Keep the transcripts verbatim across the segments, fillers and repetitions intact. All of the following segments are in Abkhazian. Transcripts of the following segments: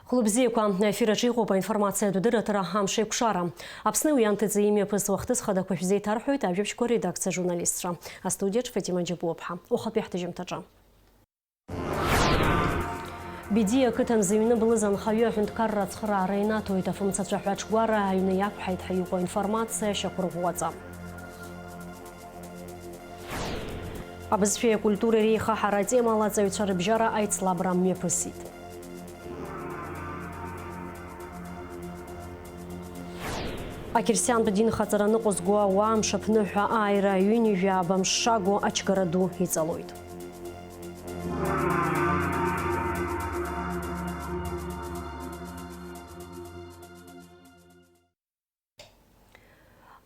Хәлыбзиақәа, аефир аҿы иҟоуп аинформациатә дырраҭара «Амш еиқәшара». Аԥсны уи анҭыҵ имҩаԥысуа ахҭыс хадақәа шәзеиҭарҳәоит ажәабжьқәа редакциа ажурналистцәа. Астудиаҿ Фатима Џьапуаԥҳа. Уахатәи ҳҭыжьымҭаҿы. Бедиа ақыҭан зыҩны блыз анхаҩы аҳәынҭқарра ацхыраара инаҭоит. Афымцацәа ҳәа аҽгәара аҩны иақәҳаит ҳәа иҟоу аинформациа шьақәырӷәӷәаӡам. Абызшәеи акультуреи реихаҳара атемала аҵаҩцәа рыбжьара аицлабра мҩаԥысит. Ақьырсиантә динхаҵара ныҟәызго ауаа мшаԥныҳәа ааира ҩынҩажәа аба мш шагу ачгара ду иҵалоит.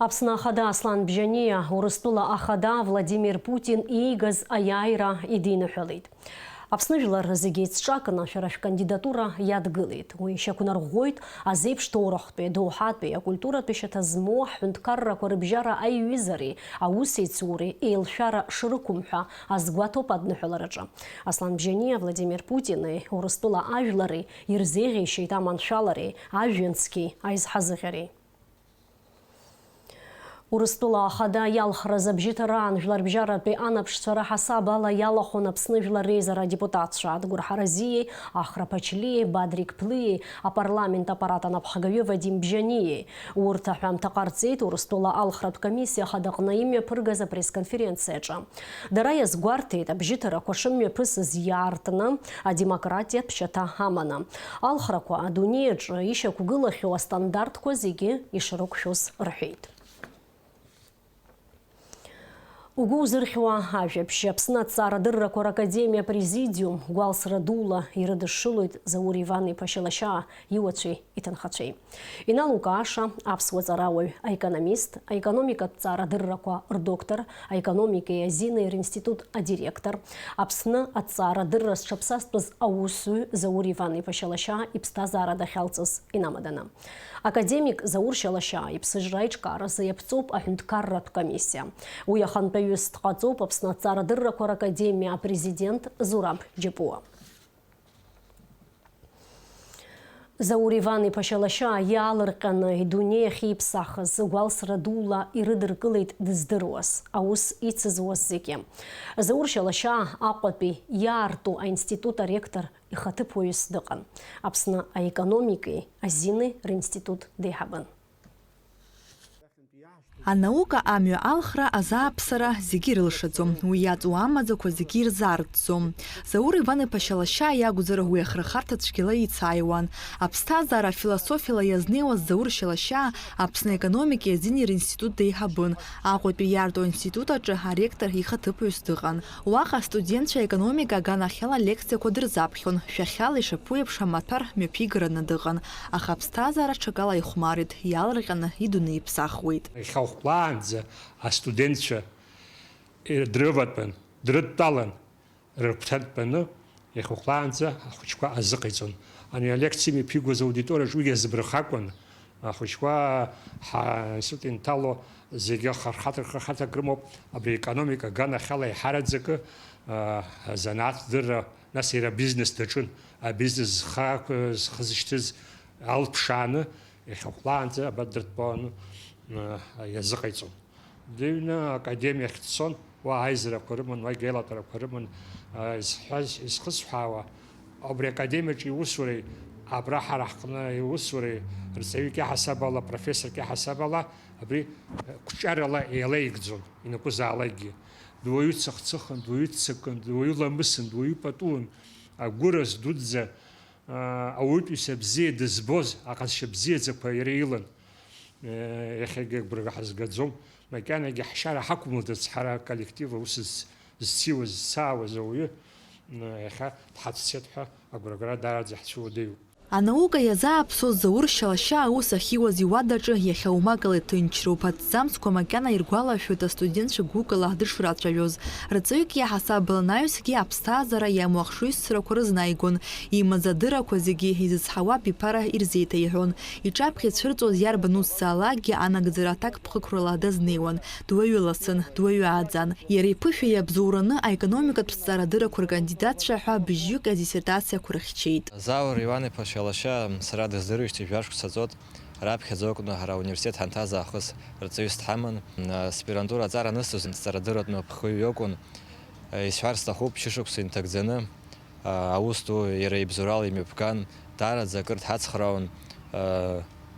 Аԥсны Ахада Аслан Бжьаниа Урыстәыла Ахада Владимир Путин иигаз аиааира идиныҳәалеит. Аԥсны жәлар зегьы еицҿакны шәара шәкандидатура иадгылеит. Уи шьақәнарӷәӷәоит азеиԥш ҭоурыхтәи, доуҳатәи, акультуратәи шьаҭа змоу ҳҳәынҭқаррақәа рыбжьара аиҩызареи аусеицуреи еилшәара шрықәым ҳәа азгәаҭоуп адныҳәалараҿы. Аслан Бжьаниа Владимир Путини Урыстәыла ажәлари ирзеиӷьеишьеит аманшәалареи, ажәҩан цқьеи аизҳазыӷьареи. Урыстәыла Ахада иалхраз абжьыҭараан жәларбжьаратәи анаԥшцәа раҳасаб ала иалахәын Аԥсны Жәлар Реизара адепутатцәа Адгәыр Ҳаразиеи, Ахра Ԥачлиеи, Бадрик Плиеи, апарламент аппарат анапхгаҩы Вадим Бжьаниеи. Урҭ аҳәамҭа ҟарҵеит Урыстәыла алхратә комиссиа ахадаҟны имҩаԥыргаз апресс-конференциаҿы. Дара иазгәарҭеит, абжьыҭарақәа шымҩаԥысыз иаартны, адемократиатә шьаҭа аманы, алхрақәа адунеи аҿы ишьақәгылахьоу астандартқәа зегьы ишрықәшәоз рҳәеит. Угәы узырхьуа ажәабжь. Аԥсны аҭҵаарадыррақәа ракадемиа апрезидиум гәалсра дула ирыдышшылоит Заур Иван-иԥа Шьалашьаа иуацәеи иҭынхацәеи. Иналукааша аԥсуа ҵарауаҩ, аекономист, аекономикатә ҵаарадыррақәа рдоктор, аекономикеи азини ринститут адиректор, Аԥсны аҭҵаарадырра зҽаԥсазтәыз аусзуҩ Заур Иван-иԥа Шьалашьаа иԥсҭазаара дахьалҵыз инамаданы. Академик Заур Шьалашьаа иԥсыжра аиҿкааразы иаԥҵоуп аҳәынҭқарратә комиссиа. Уи ахантәаҩыс дҟаҵоуп Аԥсны аҭҵаарадыррақәа ракадемиа апрезидент Зураб Џьапуа. Заур Иван-иԥа Шьалашьаа иаалырҟьаны идунеи ахьиԥсахыз гәалсра дула ирыдыркылеит дыздыруаз, аус ицызуаз зегьы. Заур Шьалашьаа Аҟәатәи иаарту аинститут аректор ихаҭыԥуаҩыс дыҟан. Аԥсны аекономикеи азини ринститут деиҳабын. Анаука амҩа алхра, азааԥсара зегьы ирылшаӡом, уи иаҵоу амаӡақәа зегьы ирзаарыҭӡом. Заур Иван-иԥа Шьалашьаа иакәзар, уи ахырхарҭа цәгьала еицааиуан. Аԥсҭазаара афилософиала иазнеиуаз Заур Шьалашьаа Аԥсны аекономикеи азини ринститут деиҳабын, Аҟәатәи иаарту аинститут аҿы аректор ихаҭыԥуаҩыс дыҟан. Уаҟа астудентцәа аекономика аганахьала алекциақәа дырзаԥхьон, шәахьала ишаԥу еиԥш амаҭәар мҩаԥигараны дыҟан, аха аԥсҭазаара ҽакала ихәмарит, иаалырҟьаны идунеи иԥсахуеит. Иахьа ухәлаанӡа астудентцәа дрыватәан, дрыдтәалан, рыгәҭа нтәаны, иахьа ухәлаанӡа ахәыҷқәа азыҟаиҵон. Ани алекциа имҩаԥигоз аудиториаҿ уигьы азыбрахә акәын. Ахәыҷқәа ҳа-, аинститут инҭало зегьы ахырхарҭа, рхырхарҭак рымоуп. Абри аекономика аганахьала еиҳараӡакы, а, азанааҭ дырра, нас иара абизнес даҿын. Абизнес зхы ақә-, зхы зышьҭыз алԥшааны, иахьа ухәлаанӡа абра дыртәон, а, иазыҟаиҵон. Дыҩны академиахь дцон, уа аизарақәа рыман, уа аилатәарақәа рыман, а, изҳәаз, изхысҳәаауа, убри академиаҿы иусуреи, абра ҳара ҳҟны иусуреи, рҵаҩык иаҳасаб ала, профессорк иаҳасаб ала, абри, э, қәҿиарала еилеигӡон, ианакәызаалакгьы. Дуаҩы цыхцыхын, дуаҩы ццакын, дуаҩы ламысын, дуаҩы патуын, агәыраз дуӡӡа, аа, ауаҩытәыҩса бзиа дызбоз аҟазшьа бзиаӡақәа иара илан. Э, иахьагьы агәра ҳазгаӡом, макьанагьы ҳшьара ҳақәмылӡац ҳара аколлектив аус з-, зциуаз, зцаауаз ауаҩы, м, иахьа дҳацәцеит ҳәа агәрагара даараӡа иаҳцәыуадаҩуп. Анаука иазааԥсоз Заур Шьалашьаа аус ахьиуаз иуадаҿы иахьа умакала иҭынчроуп. Аҭӡамцқәа макьана иргәалашәоит астудентцәа гәыкала дышрацәажәоз. Рҵаҩык иаҳасаб ала анаҩсгьы аԥсҭазаара иамоу ахшыҩзцарақәа рызнааигон. Имаз адыррақәа зегьы изызҳауа абиԥара ирзеиҭеиҳәон. Иҿаԥхьа ицәырҵуаз иарбан усзаалакгьы анагӡара аҭакԥхықәрала дазнеиуан. Дуаҩы ласын, дуаҩы ааӡан. Иара иԥышәа иабзоураны аекономикатә ҭҵаарадыррақәа ркандидатцәа ҳәа бжьҩык адиссертациақәа рыхьчеит. Заур Иван-иԥа Лашьа сара дыздыруеижьҭеи жәа шықәса ҵуеит, раԥхьаӡа акәны ҳара ауниверситет ҳанҭаз аахыс рҵаҩыс дҳаман. Аспирантура аҵара анысҵоз, ҵарадырратә напхгаҩ иакәын. Исҳәар сҭахуп, шьышықәса инҭагӡаны аус ду иара ибзоурала имҩаԥган, даараӡа акыр дҳацхраауан,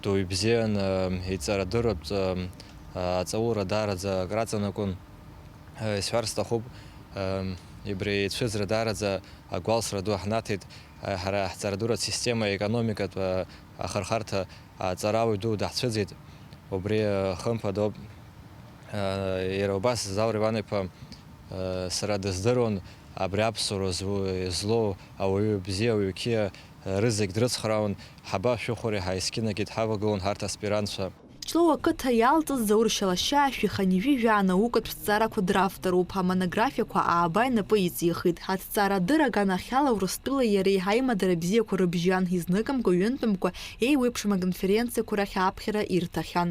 дуаҩ бзиан, иҵарадырратә аҵаулара даараӡа акраҵанакуан. Исҳәар сҭахуп, абри ицәыӡра даараӡа агәалсра ду ҳнаҭеит, ҳара ҳҵарадырратә система аекономикатә ахырхарҭа аҵарауаҩ ду даҳцәыӡит. Убри хымԥадоуп. Иара убас Заур Иван-иԥа сара дыздыруан, абри аԥсуара зу-, злоу ауаҩы бзиа, ауаҩы қьиа рызегь дрыцхраауан, ҳаба шәыхәари ҳәа есқьынагьы дҳавагылон ҳарҭ аспирантцәа. Ҷлоу ақыҭа иалҵыз Заур Шьалашьаа шәи хынҩажәи жәа анаукатә ҭҵаарақәа дравторуп, амонографиақәа ааба инапы иҵихит. Аҭҵаарадырра аганахьала Урыстәылеи иареи аимадара бзиақәа рыбжьан, изныкымкәа, ҩынтәымкәа еиуеиԥшым аконференциақәа рахь аԥхьара ирҭахьан.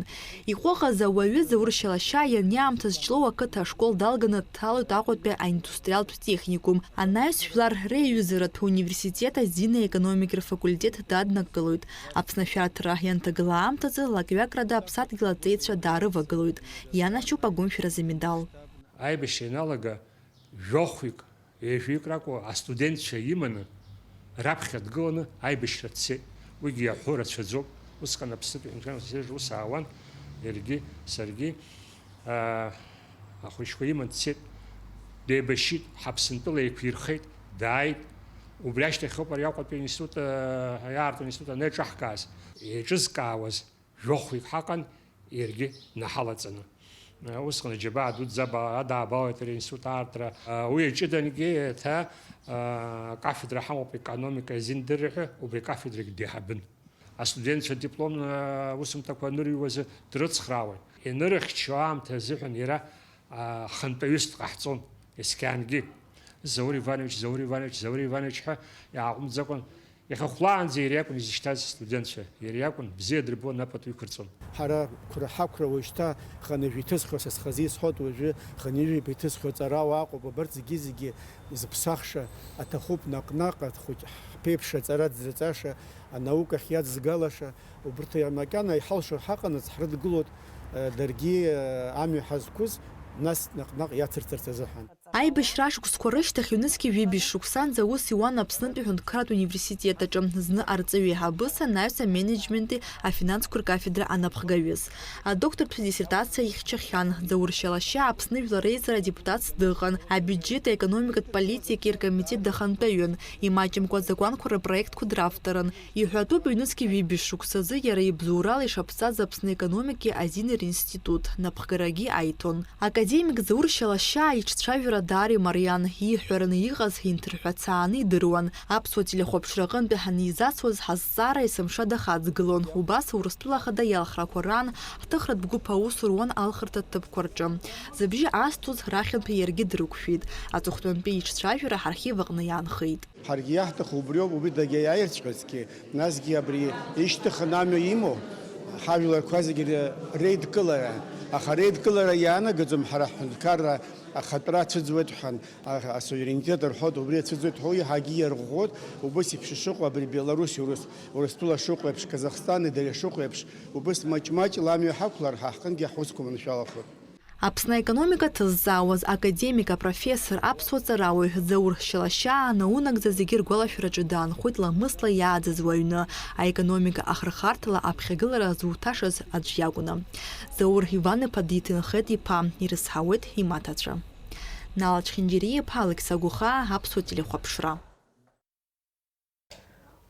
Иҟәыӷаз ауаҩы Заур Шьалашьаа ианиаамҭаз Ҷлоу ақыҭа ашкол далганы дҭалоит Аҟәатәи аиндустриалтә техникум. Анаҩс жәлар реиҩызаратә университет азин аекономикеи рфакультет даднакылоит. Аԥсны ашәарҭара ианҭагыла аамҭазы лакҩакрада аԥсадгьыл аҵеицәа даарывагылоит, ианашьоуп агәымшәаразы амедал. Аибашьра ианалага, жәохәҩык, ҩажәаҩык ракәу астудентцәа иманы, раԥхьа дгыланы аибашьра дцеит. Уигьы иаҳәо рацәаӡоуп. Усҟан Аԥснытәи аҳәынҭқарратә университет аҿы ус аауан, иаргьы, саргьы. Аа, ахәыҷқәа иман дцеит, деибашьит, Ҳаԥсынтәыла еиқәирхеит, дааит. Убри ашьҭахьоуп ари Аҟәатәи аинститут, аа, аиаартра аинститут анеиҿаҳкааз. Еиҿызкаауаз жәохәҩык ҳаҟан, иаргьы наҳалаҵаны. Усҟан аџьабаа дуӡӡа адаабалеит ари аинститут аартра. Уи аҷыдангьы еиҭа, аа, акафедра ҳамоуп, економика азиндырра ҳәа, убри акафедрагь деиҳабын. Астудентцәа адипломтә аусумҭақәа анырыҩуазы дрыцхраауан. Ианырыхьчо аамҭа азыҳәан иара, аа, хантәаҩыс дҟаҳҵон, есқьынгьы. Заур Иванович, Заур Иванович, Заур Иванович ҳәа иааҟәымҵӡакәан, иахьа хәлаанӡа иара иакәын изышьҭаз астудентцәа, иара иакәын бзиа дырбон, апату иқәырҵон. Ҳара қәра ҳақәра уажәшьҭа хынҩажәа иҭысхьоу, са схазы исҳәоит, уажәы хынҩажәа иҭысхьоу ҵарауаа ыҟоуп, абарҭ зегьы-зегьы изыԥсахша аҭахуп, наҟ-наҟ, хәыҷ ҳԥеиԥш аҵара дзырҵаша, анаукахь иаӡгалаша, убырҭ макьана иҳалшо ҳаҟанаҵ, ҳрыдгылоит, э, даргьы, э, амҩа ҳазқәыз, нас наҟ-наҟ иацырҵарц азыҳәан. Аибашьра ашықәсқәа рышьҭахь ҩнызқьи жәибжь шықәсанӡа аус иуан Аԥснытәи аҳәынҭқарратә университет аҿы, зны арҵаҩы еиҳабыс, анаҩс аменеджменти афинансқәеи ркафедра анапхгаҩыс. Адоктортә диссертациа ихьчахьан. Заур Шьалашьаа Аԥсны Жәлар Реизара адепутатс дыҟан, абиуџьети аекономикатә политикеи ркомитет дахантәаҩын, имаҷымкәа азакәанқәа рпроектқәа дравторын. Иҳәатәуп, ҩнызқьи жәибжь шықәсазы иара ибзоурала ишаԥҵаз Аԥсны аекономикеи азинеи ринститут напхгарагьы аиҭон. Академик Заур Шьалашьаа иҿцәажәара даара имариан, ииҳәараны иҟаз инҭырҳәацааны идыруан. Аԥсуа телехәаԥшра аҟынтәи ҳанизасуаз, ҳазҵаара есымша дахаҵгылон. Убас Урыстәыла Ахада иалхрақәа раан ҳҭыхратә гәыԥ аус руан алхырҭа ҭыԥқәа рҿы. Зыбжьы азҭоз рахьынтәи иаргьы дрықәшәеит. Аҵыхәтәантәи иҿцәажәара ҳархив аҟны иаанхеит. Ҳаргьы иаҳҭаху убриоуп, убри дагьаиааирцәҟьазгьы, насгьы абри ишьҭыхын амҩа имоу ҳажәларқәа зегьы ре-, реидкылара. Аха реидкылара иаанагаӡом ҳара ҳҳәынҭқарра ахатәра ацәыӡуеит ҳәа, а-, асуверенитет рҳәоит, убри ацәыӡуеит ҳәа уи иаҳагьы иарӷәӷәоит, убыс еиԥш ишыҟоу абри Беларуси Урыс-, Урыстәыла шыҟоу еиԥш, Казахстани дареи шыҟоу еиԥш, убыс маҷ-маҷла амҩа ҳақәлар, ҳа ҳҟынгьы ҳусқәа маншәалахоит. Аԥсны аекономика ҭызҵаауаз академик, апрофессор, аԥсуа ҵарауаҩ Заур Шьалашьаа наунагӡа зегьы ргәалашәараҿы даанхоит ламысла иааӡаз уаҩны, аекономика ахырхарҭала аԥхьагылара зуҭашаз аӡә иакәны. Заур Иван-иԥа диҭынхеит иԥа, ирызҳауеит имаҭацәа. Нала Чхинџьариа-иԥа, Алықьса Гәыхаа, Аԥсуа телехәаԥшра.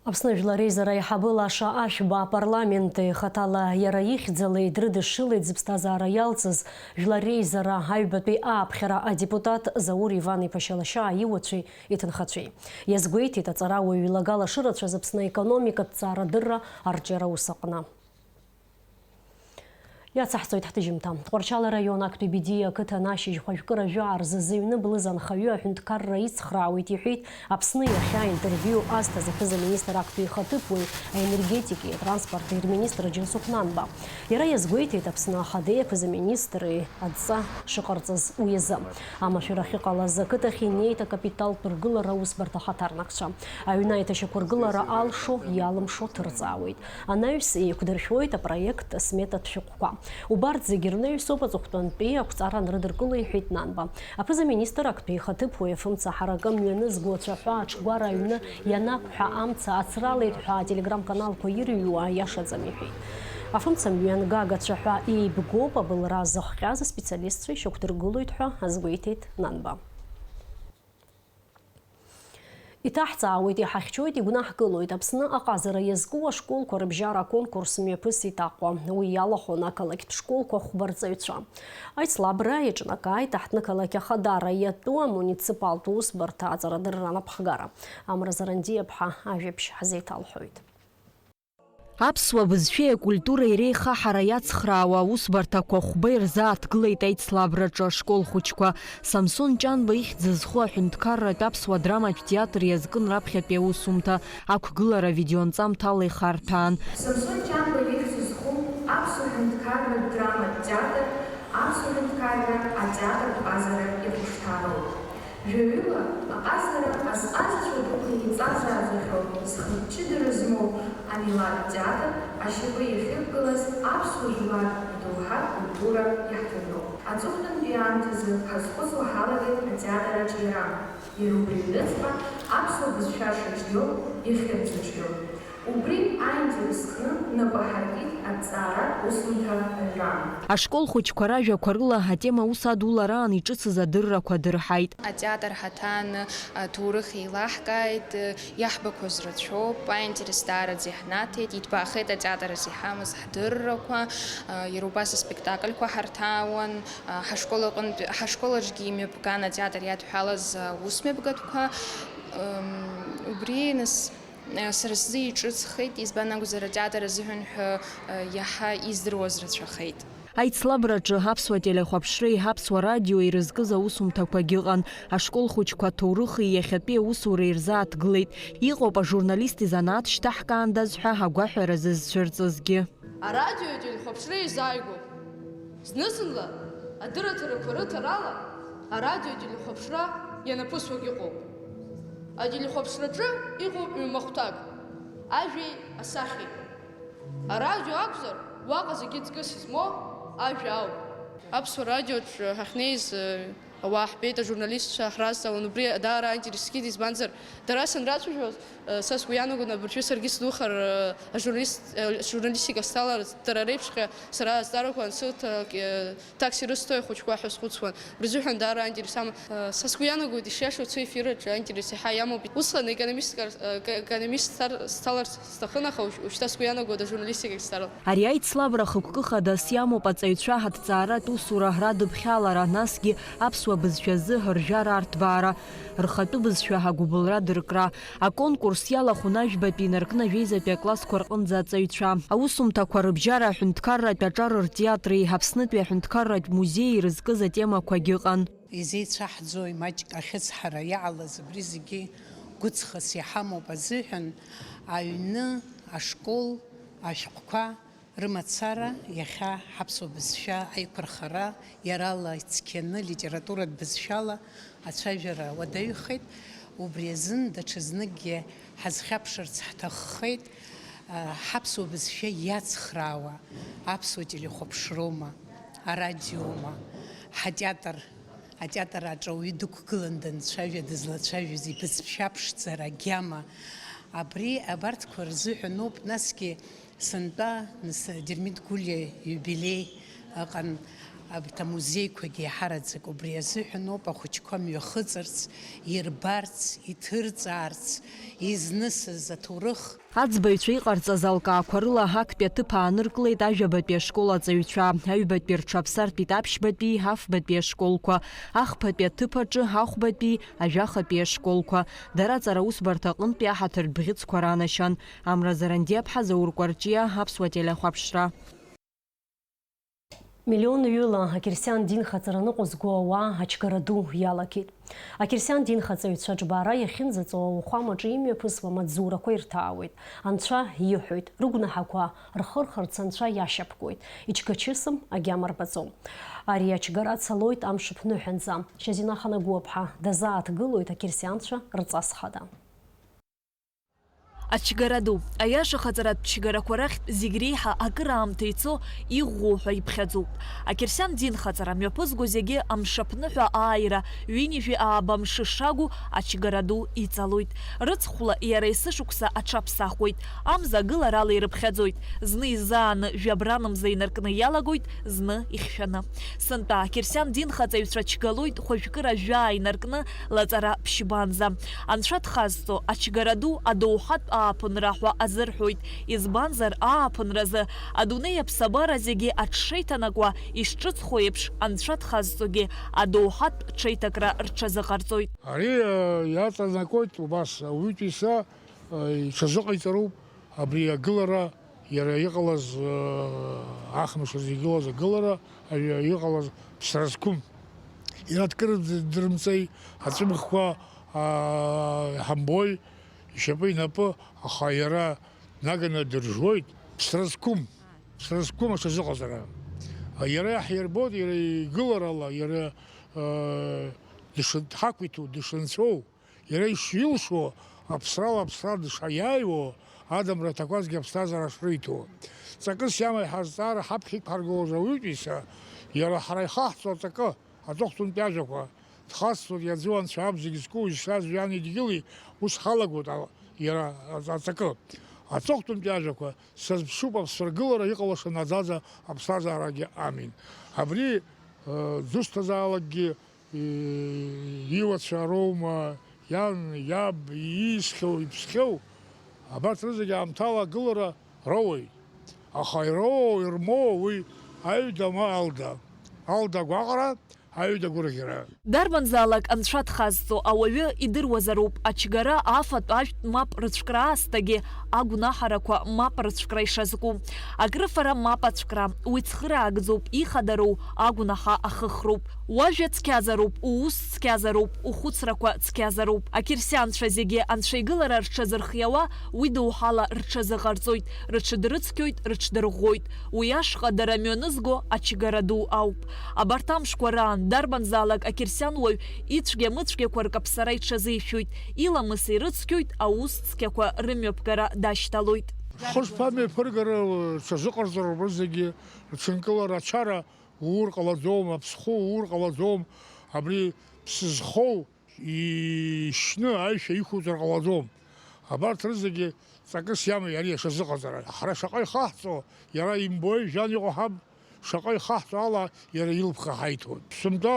Аԥсны Жәлар Реизара аиҳабы Лаша Ашәба апарламент ихаҭала иара ихьӡала идрыдышшылеит зыԥсҭазаара иалҵыз Жәлар Реизара аҩбатәи ааԥхьара адепутат Заур Иван-иԥа Шьалашьаа иуацәеи иҭынхацәеи. Иазгәеиҭеит, аҵарауаҩ илагала шырацәаз Аԥсны аекономикатә ҵаарадырра арҿиара ус аҟны. Иацаҳҵоит ҳҭыжьымҭа. Тҟәарчал араион актәи Бедиа ақыҭан ашьыжь хәажәкыра жәаа рзы зыҩны блыз анхаҩы аҳәынҭқарра ицхраауеит иҳәеит Аԥсны иахьа интервиу азҭаз аԥыза-министр актәи ихаҭыԥуаҩ, аенергетикеи атранспорти рминистр Џьансыхә Нанба. Иара иазгәеиҭеит Аԥсны ахадеи аԥыза-министри адҵа шыҟарҵаз уи азы. Амашәыр ахьыҟалаз ақыҭахь инеит акапиталтә ргылара аусбарҭа ахаҭарнакцәа. Аҩны аиҭашьақәыргылара алшо, иалымшо ҭырҵаауеит. Анаҩс еиқәдыршәоит апроект асметатә шәҟәқәа. Убарҭ зегьы рнаҩсоуп аҵыхәтәантәи ақәҵара анрыдыркыло, иҳәеит Нанба. Аԥыза-министр актәи ихаҭыԥуаҩ афымца ҳаракы мҩанызго ацәаҳәа аҿгәара аҩны ианақәҳа амца ацралеит ҳәа ателеграм-каналқәа ирыҩуа иашаӡам иҳәеит. Афымца мҩангага ацәаҳәа еибгоуп, абылра зыхҟьаз аспециалистцәа ишьақәдыргылоит ҳәа азгәеиҭеит Нанба. Иҭаҳҵаауеит, иҳахьчоит, игәнаҳкылоит. Аԥсны аҟазара иазку ашколқәа рыбжьара аконкурс мҩаԥысит Аҟәа. Уи иалахәын ақалақьтә школқәа хәба рҵаҩцәа. Аицлабра иаҿнакааит аҳҭнықалақь Ахадара иатәу амуниципалтә усбарҭа аҵарадырра анапхгара. Амра Зарандиаԥҳа ажәабжь ҳзеиҭалҳәоит. Аԥсуа бызшәеи акультуреи реихаҳара иацхраауа аусбарҭақәа хәба ирзааҭгылеит аицлабраҿы ашкол хәыҷқәа. Самсон Ҷанба ихьӡ зху аҳәынҭқарратә аԥсуа драматә театр иазкын раԥхьатәи аусумҭа, ақәгылара авидеонҵамҭала ихарҭәаан. Самсон Ҷанба ихьӡ зху аԥсуа ҳәынҭқарратә драматә театр аԥсуа ҳәынҭқарра атеатртә ҟазара ихәышҭаароуп. Жәаҩыла аҟазара азҟазацәа дуқәа еиҵазааӡахьоу зхы-мчыдара змоу амилаҭтә театр ашьапы иахьықәгылаз аԥсуа жәлар рдоуҳатә культура иаҳҭынроуп. Аҵыхәтәантәи аамҭазы ҳазхәыцуа ҳалагеит атеатр аҿиара. Иара убри аҩныҵҟа аԥсуа бызшәа шаҿиоу иахьынӡаҿио. Убри аинтерес кны нап аҳаркит аҭҵааратә усумҭа аҩра. Ашкол хәыҷқәа ражәақәа рыла атема ус адулараан иҿыцыз адыррақәа дырҳаит. Атеатр ҳаҭааны аҭоурых еилаҳкааит, иаҳбақәаз рацәоуп, аинтерес даараӡа иаҳнаҭеит, иҭбаахеит атеатр азы иҳамаз ҳдыррақәа, иара убас аспектакльқәа ҳарҭаауан, ҳашкол аҟынтә, ҳашкол аҿгьы имҩаԥган атеатр иадҳәалаз аусмҩаԥгатәқәа. Убри, нас, сара сзы иҿыцхеит, избан акәзар, атеатр азыҳәан ҳәа иаҳа издыруаз рацәахеит. Аицлабраҿы Аԥсуа телехәаԥшреи Аԥсуа радиои ирызкыз аусумҭақәагьы ыҟан. Ашкол хәыҷқәа аҭоурыхи иахьатәи аусуреи рзааҭгылеит. Иҟоуп ажурналист изанааҭ шьҭаҳкаандаз ҳәа агәаҳәара зызцәырҵызгьы. Арадиои ателехәаԥшреи еизааигәоуп. Зны-зынла адырраҭарақәа рыҭарала арадио ателехәаԥшра ианаԥысуагь ыҟоуп. Ателехәаԥшраҿы иҟоуп ҩ-махәҭак, ажәеи асахьеи. Арадио акәзар, уаҟа зегьы ҵкыс измоу ажәа ауп. Аԥсуа радиоҿы ҳахьнеиз, ауаа ҳбеит, ажурналистцәа ҳразҵаауан, убри даара аинтерес згеит, избанзар, дара санрацәажәоз, са сгәы иаанагон, абыржәы саргьы сдухар, ажурналист-, ажурналистика сҭалар, дара реиԥшҵәҟьа сара азҵаарақәа ансырҭалак, такси рысҭои ахәыҷқәа ҳәа схәыцуан. Рзыҳәан даара аинтерес аман. Са сгәы иаанагоит, ишиашоу, аефир аҿы аинтерес иаҳа иамоуп. Усҟан економистика, ек-, економист сҭар-, сҭаларц сҭахын, аха уажә, уажәшьҭа сгәы иаанагоит ажурналистикагь сҭар. Ари аицлабра хықәкы хадас иамоуп аҵаҩцәа ҳаҭҵааратә усура радыԥхьалара, насгьы аԥсуа бызшәазы ржәара арҭбаара, рхатәы бызшәа агәыбылра дыркра. Аконкурс иалахәын ажәбатәи инаркны ажәеизатәи аклассқәа рҟынӡа аҵаҩцәа. Аусумҭақәа рыбжьара аҳәынҭқарратә аҿар ртеатри Аԥснытәи аҳәынҭқарратә музеии ирызкыз атемақәагьы ыҟан. Изеицәаҳӡои маҷк ахьыцҳара иаалаз абри зегьы гәыҵхас иҳамоуп азыҳәан, аҩны, ашкол, ашәҟәқәа рымацара иахьа ҳаԥсуа бызшәа аиқәырхара иарала ицқьаны литературатә бызшәала ацәажәара уадаҩхеит. Убри азын даҽазныкгьы ҳазхьаԥшырц ҳҭаххеит, а, ҳаԥсуа бызшәа иацхраауа аԥсуа телехәаԥшроума, арадиоума, ҳатеатр, атеатр аҿы ауаҩы дықәгылан данцәажәа, дызлацәажәоз ибызшәа ԥшӡара, агьама. Абри абарҭқәа рзыҳәаноуп, насгьы Сынтәа, нас, Дырмит Гәлиа иубилеи ыҟан, абарҭ амузеиқәагьы иаҳараӡак убри азыҳәаноуп, ахәыҷқәа мҩахыҵырц, ирбарц, иҭырҵаарц, изнысыз аҭоурых. Аӡбаҩцәа иҟарҵаз алкаақәа рыла актәи аҭыԥ ааныркылеит ажәабатәи ашкол аҵаҩцәа, аҩбатәи рҽаԥсартәит аԥшьбатәи, афбатәи ашколқәа, ахԥатәи аҭыԥ аҿы ахәбатәи, ажәахатәи ашколқәа. Дара аҵара усбарҭа аҟынтәи аҳаҭыртә бӷьыцқәа ранашьан. Амра Зарандиаԥҳа, Заур Кәарҷиа, Аԥсуа телехәаԥшра. Миллионҩыла ақьырсиан динхаҵара ныҟәызго ауаа ачгара ду иалагеит. Ақьырсиан динхаҵаҩцәа аџбаара иахьынӡаҵоу ауахәамаҿы имҩаԥысуа амаҵзурақәа ирҭаауеит. Анцәа иҳәоит, рыгәнаҳақәа рхырхырц Анцәа иашьапкуеит, ичгачысым агьама рбаӡом. Ари ачгара цалоит амш ԥныҳәанӡа. Шьазина Ханагәыаԥҳа дазааҭгылоит ақьырсианцәа рҵас хада. Ачгара ду, аиашахаҵаратә чгарақәа рахьтә зегь реиҳа акыраамҭа ицо иӷәӷәоу ҳәа иԥхьаӡоуп. Ақьырсиан динхаҵара мҩаԥызго зегьы амшаԥныҳәа ааира ҩынҩажәи ааба мшы шагу ачгара ду иҵалоит. Рыцхәла иара есышықәса аҽаԥсахуеит, амза агыларала ирыԥхьаӡоит, зны изааны жәабранмза инаркны иалагоит, зны ихьшәаны. Сынтәа ақьырсиан динхаҵаҩцәа чгалоит хәажәкыра жәаа инаркны лаҵара ԥшьбанӡа. Анцәа дхазҵо, ачгара ду адоуҳатә ааԥынра ҳәа азырҳәоит, избанзар, ааԥынразы адунеи аԥсабара зегьы аҽшеиҭанакуа ишҿыцхо еиԥш, Анцәа дхазҵогьы адоуҳатә ҽеиҭакра рҽазыҟарҵоит. Ари, э, иаҵанакуеит убас, ауаҩытәыҩса, э, иҽазыҟаиҵароуп абри агылара, иара иҟалаз, э, ахымш азы игылаз агылара, ари иҟалаз ԥсра зқәым. Иара дкырдырмҵеи, аҵәымӷқәа, аа, ҳамбои, ишьапы инапы, аха иара днаганы дыржуеит, ԥсра зқәым, ԥсра зқәым аҽазыҟаҵара. Иара иаҳирбоит, иара игыларала, иара, э, дышын-, дҳақәиҭу, дышынцәоу, иара ишилшо, аԥсрала аԥсра дышаиааиуа, адамра аҭақәазгьы аԥсҭазаара шрыҭо. Ҵакыс иамои ҳазҵаара ҳаԥхьа иқәҳаргылоз ауаҩытәыҩса, иара ҳара ихаҳҵо аҵакы, аҵыхәтәантәи ажәақәа, дхасҵоит иаӡәы Анцәа аб зегь зқәу ишьа жәҩани дгьыли, ус халагоит ал-, иара аҵ-, аҵакы. Аҵыхәтәантәи ажәақәа, сазԥшуп аԥсрагылара иҟалаша наӡаӡа аԥсҭазаарагьы, амин. Абри, э, дызусҭазаалакгьы, э, иуацәа роума, иан, иаб, иисхьоу, иԥсхьоу, абарҭ рызегь аамҭала агылара роуеит. Аха ироуоу, ирмоуа уи аҩда ма алда. Алда агәаҟра, аҩда агәырӷьара. Дарбанзаалак Анцәа дхазҵо ауаҩы идыруазароуп, ачгара, афатә, ажәтә мап рыцәкра аасҭагьы агәнаҳарақәа мап рыцәкра ишазку. Акрыфара мап ацәкра, уи цхыраагӡоуп, ихадароу агәнаҳа ахыхроуп. Уажәа цқьазароуп, уус цқьазароуп, ухәыцрақәа цқьазароуп. Ақьырсианцәа зегьы Анцәа игылара рҽазырхиауа, уи доуҳала рҽазыҟарҵоит, рыҽдырыцқьоит, рыҽдырӷәӷәоит. Уи ашҟа дара мҩанызго ачгара ду ауп. Абарҭ амшқәа раан дарбанзаалак ақьырсиан уаҩ ицәгьа-мыцәгьақәа ркаԥсара иҽазишәоит, иламыс ирыцқьоит, аус цқьақәа рымҩаԥгара дашьҭалоит. Хышԥамҩаԥыргара рҽазыҟарҵароуп рызегьы, рҽынкылара ачара уур ҟалаӡом, аԥсхәы уур ҟалаӡом, абри ԥсы зхоу ишьны аишәа иқәуҵар ҟалаӡом. Абарҭ рызегьы ҵакыс иамои ари аҽазыҟаҵара? Ҳара шаҟа ихаҳҵо, иара имбои, жәҩан иҟоу ҳаб, шаҟа ихаҳҵо ала иара илԥха ҳаиҭоит. Сынтәа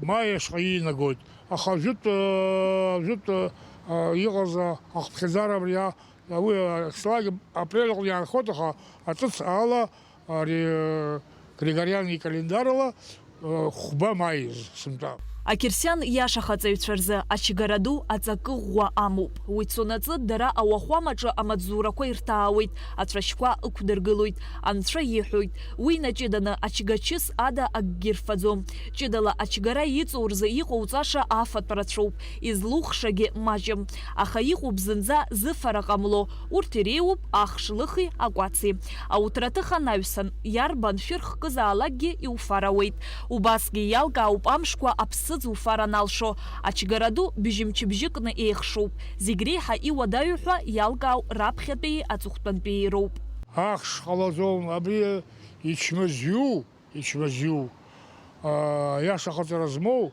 маи ашҟа иинагоит, аха жәытә, э, жәытә, э, иҟаз, э, ахыԥхьаӡара абри а-, уи, э, шлаг апрель аҟны иаанхоит, аха аҵәыц ала ари, э, григорианный календарала, э, хәба маи сынтәа. Ақьырсиан иашахаҵаҩцәа рзы ачгара ду аҵакы ӷәӷәа амоуп. Уи цонаҵы дара ауахәамаҿы амаҵзурақәа ирҭаауеит, ацәашьқәа ықәдыргылоит, анцәа иҳәоит. Уи инаҷыданы ачгачыс ада акгьы рфаӡом. Ҷыдала ачгара иҵоу рзы иҟоуҵаша афатә рацәоуп, излухшагьы маҷым. Аха иҟоуп зынӡа зыфара ҟамло, урҭ иреиуоуп ахш лыхи акәаци. Ауҭраҭых анаҩсан, иарбан шәыр хкызаалакгьы иуфар ауеит. Убасгьы иалкаауп амшқәа аԥсыӡ уфар аналшо. Ачгара ду бжьымчыбжьыкны еихшоуп. Зегь реиҳа иуадаҩу ҳәа иалкаау раԥхьатәии аҵыхәтәантәии роуп. Ахш ҟалаӡом, абри ичмазаҩу, ичмазаҩу, аа, аиаша аҟаҵара змоу,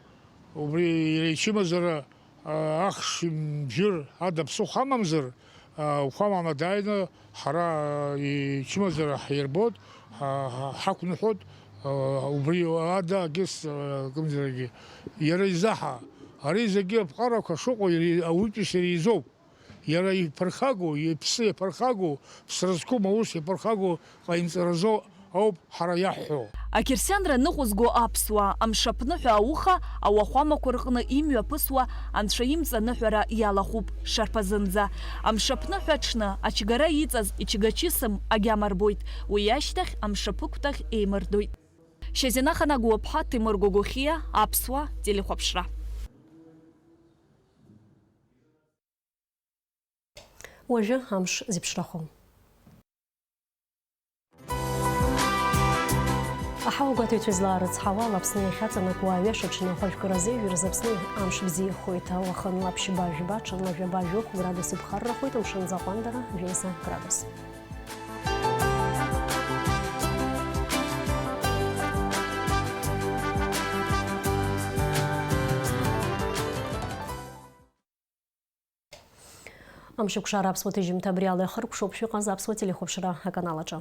убри иара ичымазара, аа, ахш имжәыр ада ԥсыхәа амамзар, аа, ухәамала дааины ҳара, аа, ичымазара ҳирбоит, ҳа-, ҳа-, ҳақәныҳәоит, аа, убри ада акьыс, аа, акымзаракгьы. Иара изаҳа, ари зегьы аԥҟарақәа шыҟоу ири-, ауаҩытәыҩса иреизоуп. Иара иԥырхагоу, иԥсы иаԥырхагоу, ԥсра зқәым аус иаԥырхагоу ҟаимҵаразоуп ҳара иаҳҳәо. Ақьырсианра ныҟәызго аԥсуаа, амшаԥныҳәа ауха ауахәамақәа рҟны имҩаԥысуа анцәа имҵаныҳәара иалахәуп шарԥазынӡа. Амшаԥныҳәа аҽны ачгара иҵаз ичгачысым агьама рбоит, уи ашьҭахь амшаԥықәтаӷь еимырдоит. Шьазина Ханагәлаԥҳа, Ҭемыр Гогохиа, Аԥсуа телехәаԥшра. Уажәы амш зеиԥшрахо. Аҳауагәаҭаҩцәа излаарыцҳауа, ала Аԥсны иахьаҵанакуа аҩаша аҽны ахәажәкыра азеижәыр, Аԥсны амш бзиахоит. Уахынла ԥшьба-жәба, ҽынла жәаба-жәохә градус иԥхаррахоит, амшын аӡы аҟәандара жәеиза градус. Амшықәшара аԥсуа ҭыжьымҭа абри ала иахыркәшоуп, шәыҟаз аԥсуа телехәаԥшра аканал аҿы.